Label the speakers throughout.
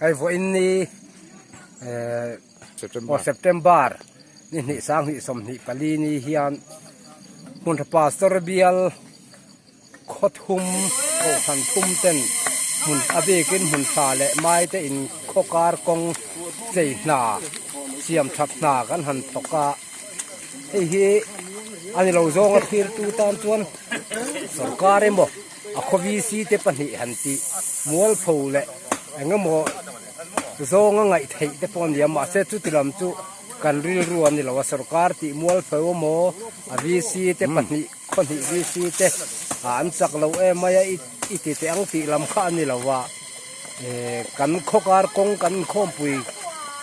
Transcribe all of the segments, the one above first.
Speaker 1: Hei vawiin ni aw September ni hnih sanghnih sawmhnih pali ni hian hmun tha pastor bial khawthum kohhran thum ten hmun a bikin hmun tha leh mai te in khaw kar kawng chei hna siam that hna kan han thawk a hei hi a ni lo zawnga thirtu tan chuan sorkar emaw a khaw VC te pahnih han tih mualpho leh eng emaw zawnga ngaih theih te pawh a ni a mahse chuti lam chu kan rilru a ni lo a sorkar tih mualpho emaw a VC te pahnih khawhnih VC te an chak lo em mai a i ti teh ang tih lam kha a ni lo a eh kan khaw kar kawng kan inkhawmpui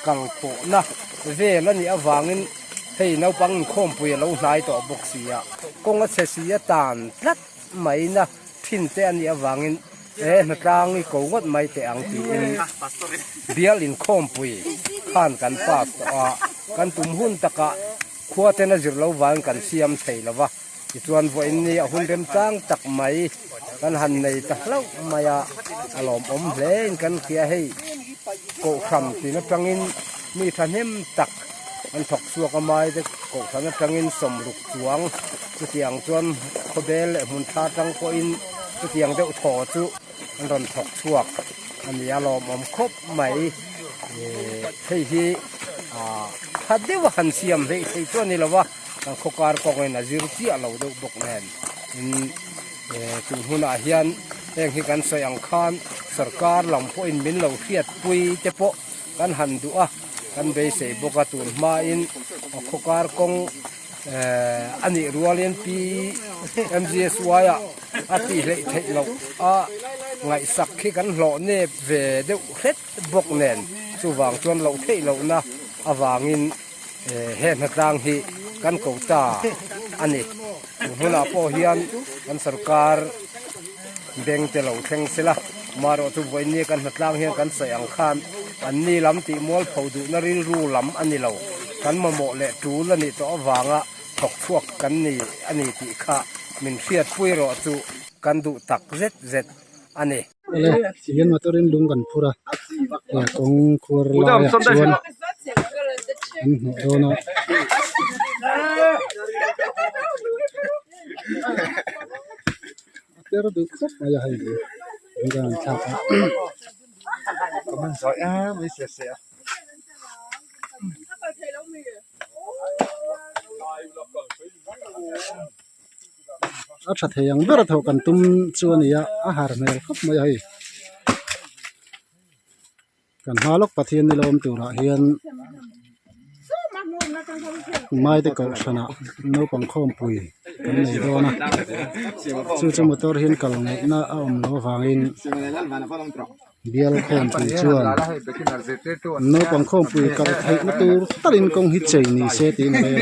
Speaker 1: kal pawhna vel a nih avangin hei naupang inkhawmpui a lo hnai tawh bawk si a kawng a chhe si a tan tlat mai na thin te a nih avangin he hnatlang i ko ngawt mai teh ang tiin bial inkhawmpui khan kan pass tawh a kan tum hun takah khua ten a zir lo vangin kan siam thei lo va tichuan vawiin ni a hun remchang tak mai kan han nei ta hlauh mai a a lawmawm hle in kan hria hei kohhran tin atangin mi thahnem tak an thawk chhuak a mai te kohhran atangin sawmruk chuang chutiang chuan khawbel leh hmun tha atang pawhin chutiang deuh thaw chu an rawn thawk chhuak a ni a lawmawm khawp mai ihh hei hi ah tha deuh a han siam hleih theih chu a ni lo va kan khaw kar kawngin a zir chiah lo deuh bawk nen in eh tun hunah hian heng hi kan sawi ang khan sorkar lam pawhin min lo hriatpui te pawh kan han duh a kan beisei bawk a tun hmain a khaw kar kawng eh a nih rualin P M_G_S_Y ah a tih hleih theih loh a ngaihsak khi kan hlawh nep ve deuh hret bawk nen chuvang chuan loh theih lohna avangin eh he hnatlang hi kan ko ta a ni tun hunah pawh hian kan sorkar beng te lo thleng sela amaherawh chu vawiin ni kan hnatlang hian kan sawi ang khan an ni lam tih mualpho duhna rilru lam a ni lo kan mamawh leh tul a nih tawh avanga thawk chhuak kan ni a ni tih kha min hriatpui rawh chu kan duh tak zet zet a ni.
Speaker 2: Awle tihian motor in lung kan phur a he kawng khuar laiah chuan an hnawh dawn a. A per duh khawp mai a hei lung kan han thlak a. A tha thei ang ber a thawh kan tum chu a ni a a har hmel khawp mai a hei kan hma lawk Pathian ni lo awm turah hian maite kohhranah naupang khawmpui kan nei dawn a chu chu motor hian kal ngaihna a awm loh avangin. Bial khawmpui chuan naupang khawmpui kal theihna tur talin kawng hi chei ni se tiin a rel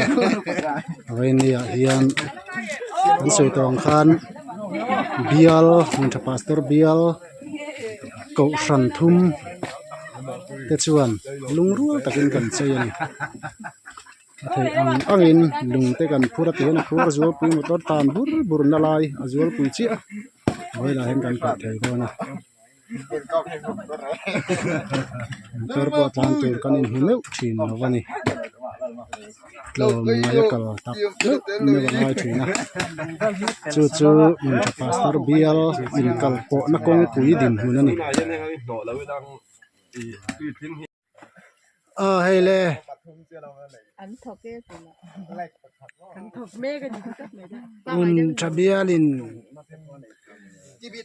Speaker 2: a vawinia hian an sawi tawh ang khan bial hmun tha pastor bial kohhran thum te chuan lungrual takin kan chei a ni a theih ang angin lung te kan phur a ti hian a phur zualpui motor tan bur bur na lai a zualpui chiah a vawilah hian kan hmuh thei dawn a. Motor pawh tlan tur kan inhmu meuh thin lo a ni tlawm ngai a kal tak meuh meuh a ngai thin a chu chu hmun tha pastor bial inkal pawhna kawngpui dinhmun a ni. Aw hei le. Hmun tha bialin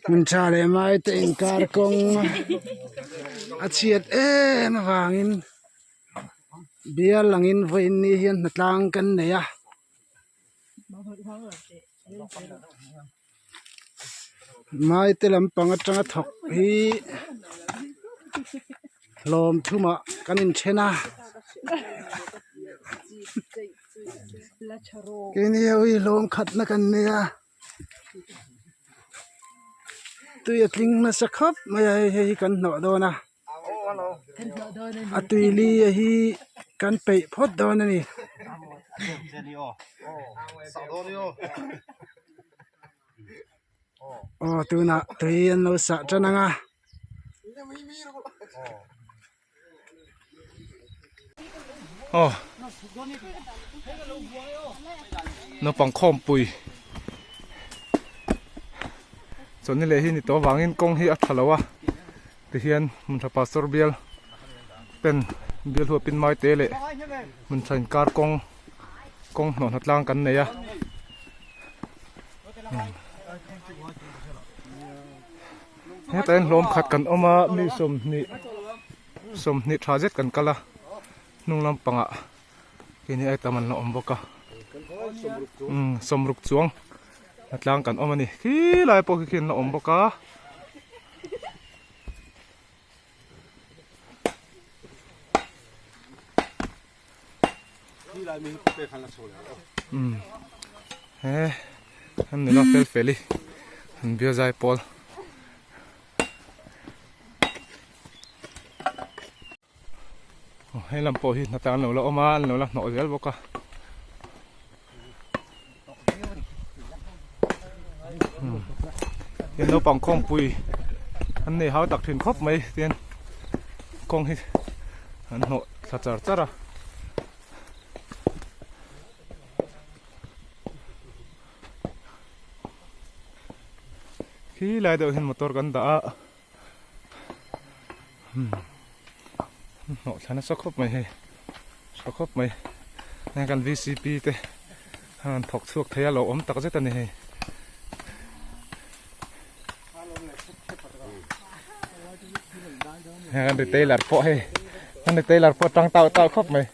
Speaker 2: hmun tha leh mai te inkar kawng a chhiat em avangin bial angin vawiin ni hian hnatlang kan nei a. Mai te lampang atanga thawk hi hlawm thumah kan inthen a keini ho hi hlawm khatna kan nei a tui a tling nasa khawp mai a hei hi kan hnawh dawn a a tui li a hi kan peih phawt dawn a ni. Aw tunah tui an lo sah tan ang a.
Speaker 3: Aw naupang khawmpui chawlhni leh hi ni tawh avangin kawng hi a tha lo a tihian hmun tha pastor bial ten bial huapin maite leh hmun tha inkar kawng kawng hnawh hna tlang kan nei a. Hetah hian hlawm khat kan awm a mi sawmhnih sawmhnih tha zet kan kal a hnung lampangah keini ai tam an la awm bawk a umm sawmruk chuang a tlang kan awm a ni khilai pawh khi khi an la awm bawk a. Umm he an nula fel fel i an bial zai pawl. Hei lam pawh hi hnata an lo la awm a an lo la hnawh zel bawk a. Tin naupang khawmpui an nei hau tak thin khawp mai tin kawng hi an hnawh thla char char a. Khi lai deuh hian motor kan dah a hnawh thla nasa khawp mai hei tha khawp mai heng kan vcp te an rawn thawk chhuak thei a lo awm tak zet a ni hei. Heng kan retailer pawh hei kan retailer pawh tang tau tau khawp mai.